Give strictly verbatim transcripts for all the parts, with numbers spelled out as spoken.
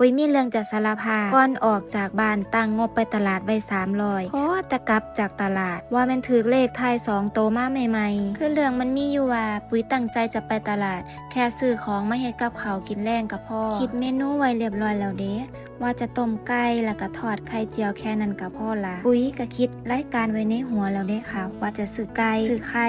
ปุ้ยมีเรื่องจะสารภาพ ก่อนออกจากบ้านตั้งงบไปตลาดไว้สามร้อย พอแต่กลับจากตลาด ว่าแม่นถืกเลขท้ายสองโตมาใหม่ๆ คือเรื่องมันมีอยู่ว่า ปุ้ยตั้งใจจะไปตลาด แค่ซื้อของมาเฮ็ดกับข้าวกินแลงก็พอ คิดเมนูไว้เรียบร้อยแล้วเด้ ว่าจะต้มไก่แล้วก็ทอดไข่เจียวแค่นั้นก็พอละ ปุ้ยก็คิดรายการไว้ในหัวแล้วเด้ค่ะ ว่าจะซื้อไก่ ซื้อไข่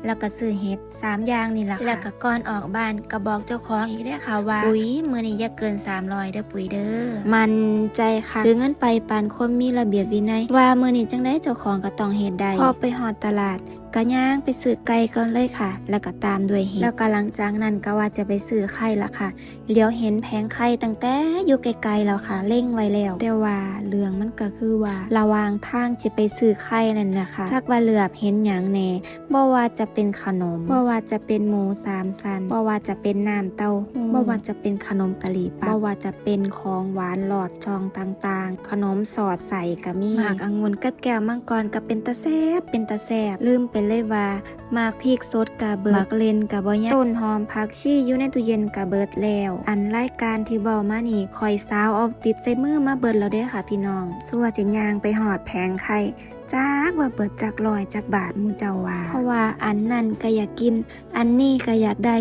แล้วก็ซื้อเห็ด สามอย่างนี่ล่ะค่ะ แล้วก็ก่อนออกบ้านก็บอกเจ้าของอีกเด้อค่ะว่า ปุ้ย มื้อนี้อย่าเกินสามร้อยเด้อปุ้ยเด้อ มั่นใจค่ะ ถือเงินไปปานคนมีระเบียบวินัย ว่ามื้อนี้จั่งใดเจ้าของก็ต้องเฮ็ดได้ พอไปฮอดตลาด ก็ย่างไปซื้อไก่ก่อนเลยค่ะ แล้วก็ตามด้วยเห็ด แล้วก็หลังจากนั้นก็ว่าจะไปซื้อไข่ละค่ะ เหลียวเห็นแผงไข่ตั้งแต่อยู่ไกลๆแล้วค่ะ เล็งไว้แล้ว แต่ว่าเรื่องมันก็คือว่า ระหว่างทางสิไปซื้อไข่นั่นนะคะ จักว่าเหลือบเห็นหยังแหน่ บ่ว่าจะเป็นขนม บ่ว่าจะเป็นหมูสามชั้น บ่ว่าจะเป็นน้ำเต้าหู้ บ่ว่าจะเป็นขนมกะหรี่ปั๊บ บ่ว่าจะเป็นของหวานลอดช่องต่างๆ ขนมสอดใส่ก็มี หมากองุ่นกับแก้วมังกรก็เป็นตาแซ่บ เป็นตาแซ่บ ลืมไปเลยว่า หมากพริกสดก็เบิด หมากเล่นก็บ่ยัง ต้นหอมผักชีอยู่ในตู้เย็นก็เบิดแล้ว อันรายการที่เว้ามานี่ ข้อยสาวเอาติดใส่มือมาเบิดแล้วเด้อค่ะพี่น้อง ซั่วจะย่างไปฮอดแผงไข่ จักว่าเบิดจักร้อยจักบาทหมู่เจ้าว่า เพราะว่าอันนั้นก็อยากกิน อันนี้ก็อยากได้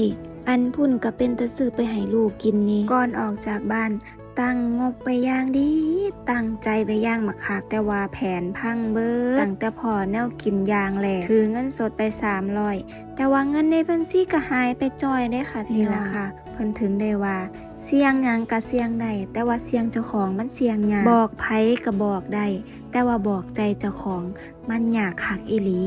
อันพุ้นก็เป็นตาซื้อไปให้ลูกกินนี่ ก่อนออกจากบ้าน ตั้งงบไปอย่างดี ตั้งใจไปอย่างบักคัก แต่ว่าแผนพังเบิด ตั้งแต่พ้อแนวกินอย่างแรก ถือเงินสดไปสามร้อย แต่ว่าเงินในบัญชีก็หายไปจ้อยเด้อค่ะพี่น้อง นี่ล่ะค่ะ เพิ่นถึงได้ว่า เสี่ยงหยังก็เสี่ยงได้ แต่ว่าเสี่ยงเจ้าของมันเสี่ยงยาก บอกไผก็บอกได้ แต่ว่าบอกใจเจ้าของมันยากคักอีหลี